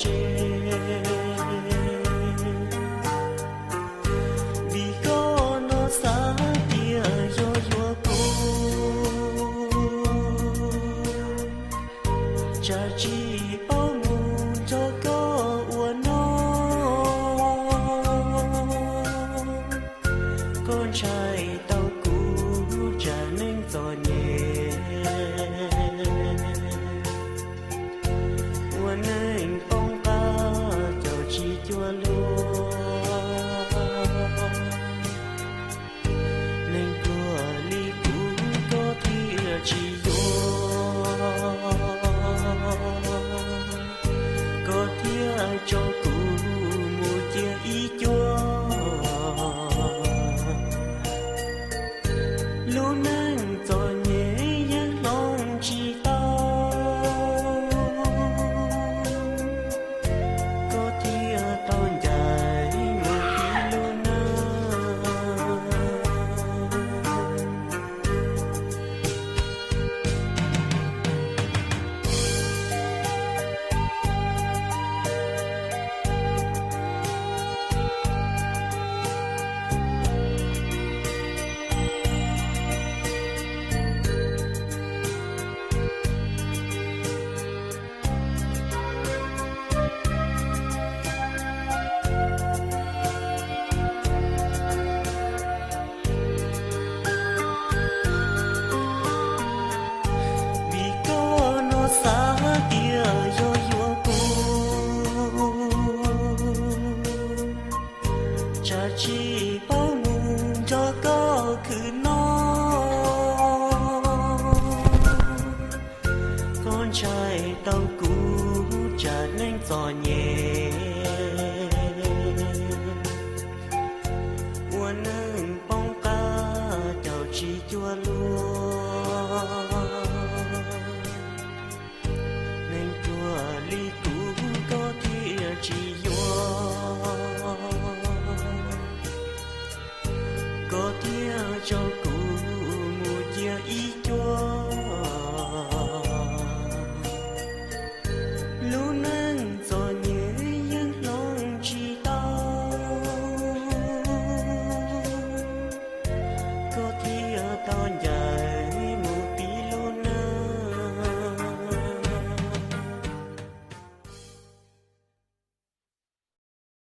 tsev, vim koj no xav tias yog yuav kuv, tsam tsis paub mus nrog koj ua no. Koj ntshai tau kuv tsam neej txom nyem, ua neej poob qab caum tsis cuag luag. Neeg pluag li kuv koj thiaj tsis yuav, koj thiaj tso kuv mus cia ib cuab. Lub neej txom nyem yeej hloov tsis tau, koj thiaj tau ncaim mus ib lub neej. Vim koj no xav tias yog yuav kuv, tsam tsis paub mus nrog koj khwv noj. Koj ntshai tau kuv tsam neej txom nyem,